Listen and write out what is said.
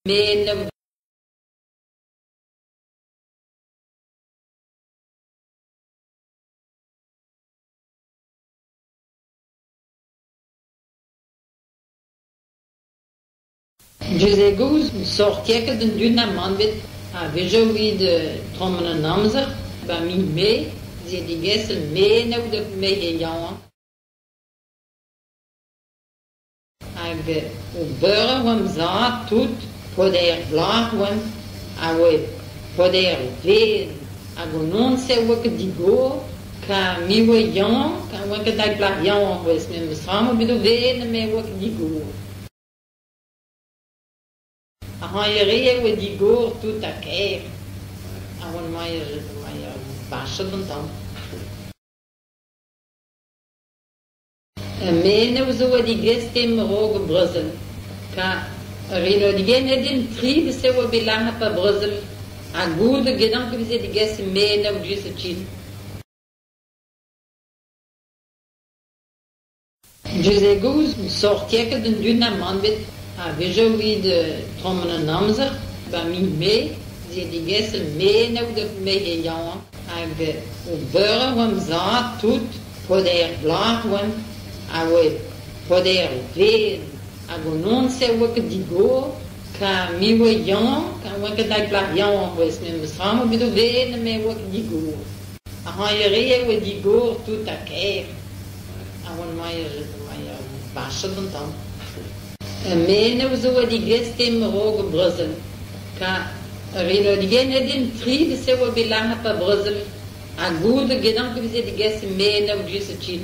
Me Diouzh e gozh sortier ket an dud aman bet a-wechoù evit tremen an amzer 'ba miz Mae 'veze degaset menoù da me yaouank. Hag o beure oamp savet tout, peder vloaz oamp, a oa peder vloaz hag an hont-se 'oa ket digor ka me 'oa yaouank ha 'oan ket ar plac'h yaouank c'hoazh memestra 'oa bet o welet me 'oa ket digor. Ar c'hañerier a oa digor tout ha kaer ha oan bachet un tamm. Mennoù zo oa degaset dimp a-raok ar brezel ka ar din tri se 'oa bet lazhet 'ba brezel ha goude getan e veze degaset mennoù diouzh ar Chin. Diouzh e gozh 'sortier ket an dud aman bet a-wechoù evit tremen an amzer 'ba miz Mae 'veze degaset mennoù da me yaouank hag o beure oamp savet tout, peder vloaz oamp, a oa peder vloaz hag an hont-se 'oa ket digor ka me 'oa yaouank ha 'oan ket ar plac'h yaouank c'hoazh memestra 'oa bet o welet me 'oa ket digor. Ar c'hañerier 'oa digor tout ha kaer ha oan bachet un tamm. Mennoù zo oa degaset dimp a-raok ar brezel ka ar din tri se 'oa bet lazhet 'ba brezel ha goude getan e veze degaset mennoù diouzh ar Chin.